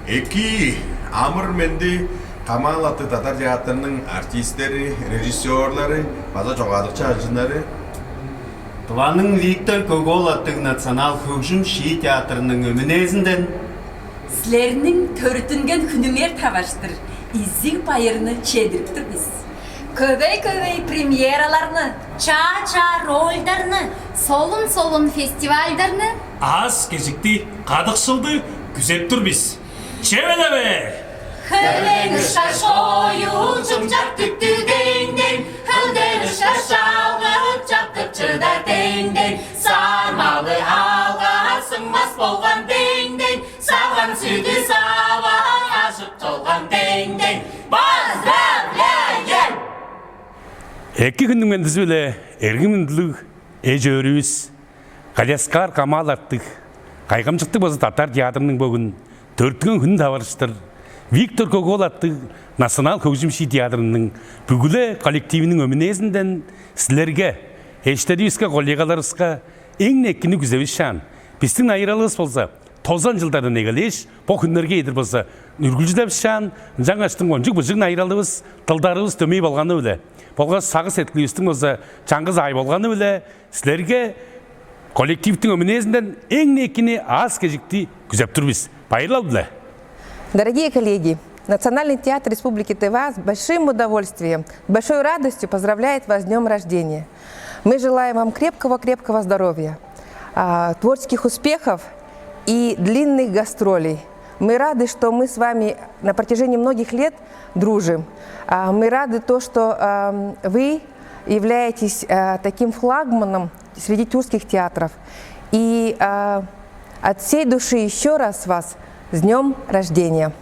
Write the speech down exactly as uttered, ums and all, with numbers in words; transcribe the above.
Эки амыр-менди, Камал аттыг татар театрының артисттери, режиссерлары база чогаадыкчы ажыннары. Тываның Виктор Көк-оол аттыг национал хөгжүм шии театрының өмүнээзинден силерниң төрүттүнген хүнүңер таваштыр изиг байырны чедирип тур бис. Көвей-көвей премьераларны, чаа-чаа рольдарны, солун-солун фестивальдарны, аас-кежикти, кадыкшылды күзеп тур бис. Чевелеве! Хөлдең ышкаш оюу чымчак түктү дең-дең, хөлдең ышкаш чалгып чаптып чыдар дең-дең, сармалы алга сыңмас болган дең-дең, саган сүдү сава ажып толган дең-дең. Поздравляем! Эки хүннүң мендизи-биле, эргим хүндүлүг эш-өөрүвүс Калияскаар Камал аттыг кайгамчыктыг база татар театрының бөгүн төрүттүнген хүнүн таварыштыр Виктор Көк-оол аттыг национал хөгжүм шии театрының бүгү-ле коллективиниң өмүнээзинден силерге, эштеривиске, коллегаларывыска эң-не экини күзевишаан, бистиң найыралывыс болза тозан чылдардан эгелээш бо хүннерге чедир болза үргүлчүдевишаан, ынчангаштың кончуг быжыг найыралывыс, дылдарывыс дөмей болганы-биле болгаш сагыш-сеткиливистиң болза чаңгыс аай болганы-биле силерге коллективтиң өмүнээзинден эң-не экини, аас-кежикти күзеп тур бис. Байырлал-биле! Дорогие коллеги, Национальный театр Республики Тыва с большим удовольствием, с большой радостью поздравляет вас с днём рождения. Мы желаем вам крепкого-крепкого здоровья, а, творческих успехов и длинных гастролей. Мы рады, что мы с вами на протяжении многих лет дружим. А, мы рады то, что, ам, вы являетесь, а, таким флагманом среди тюркских театров. И, а, от всей души ещё раз вас с днём рождения!